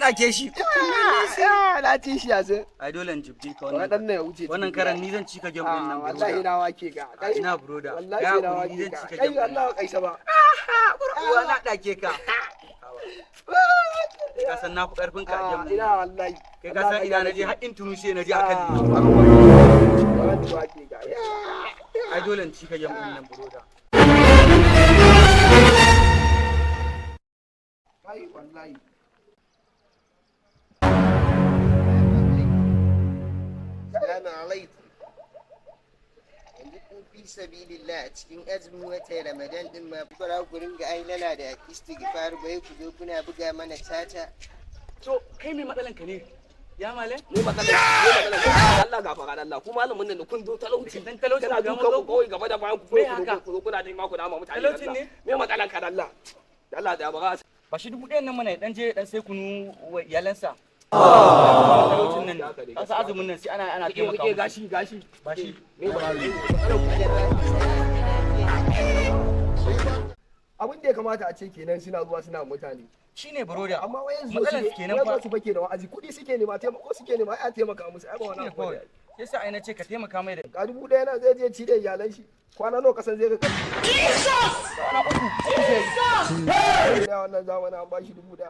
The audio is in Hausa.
Ɗake shi. Na ci shi yanzu. Ai dole in jibge ka wannan. Waɗannan ya wuce. Wannan karan ni zan ci ka game din nan. Wallahi na wake ka. Kai ina, broda. Wallahi Ya na hakuri, ni wake zan ka. ci ka Kai game din. Allah kai sama. Uwa na ɗake ka. Ka san na fi karfin ka a game din. Ina wallahi. Kai ka san ina na je har Indonesia na je akan ni. Wake ka. Ai dole in ci ka game din nan, broda. Kai wallahi. Salamu alaikum. Yanzu ku fi sabilillah a cikin azumin watan Ramadan din ma ba ku ringa ailala da istighfar bai ku zo kuna buga mana tata. To kai mai matsalan ka ne? Ya male? Mu matsala, mu matsala. Allah gafara Allah. Ku malamin nan da kun zo talauci. Dan talauci Kana ga dukan mazo ku kawai gaba da bayan ku Me ku zo haka? ku zo kuna neman ku dama mutane. Talaucin ne? Me matsalan ka da Allah? Da Allah da ba Ba shi 1000 nan mana ya dan je dan sai kunu wa iyalansa. Talaucin nan ne. Ka san azumin nan sai ana Rike taimaka rike musu. Gashi gashi. Ba shi. Me matsalan? Kada ba ku sana'a. Abin da ya kamata a ce kenan suna zuwa suna mutane. Shine, broda. Amma wayan zo Matsalar su su kenan kenan fa. Su fake da wa'azi, kuɗi suke nema, taimako suke nema, ai a taimaka musu, ai ba wani Shine abu bane. kawai. Yasa ai na ce ka taimaka mai da Ga 1000 na zai je ci da iyalan shi. Kwana nawa kasan zai ga kai? Kwana uku. Da wannan zamanin an bashi 1000.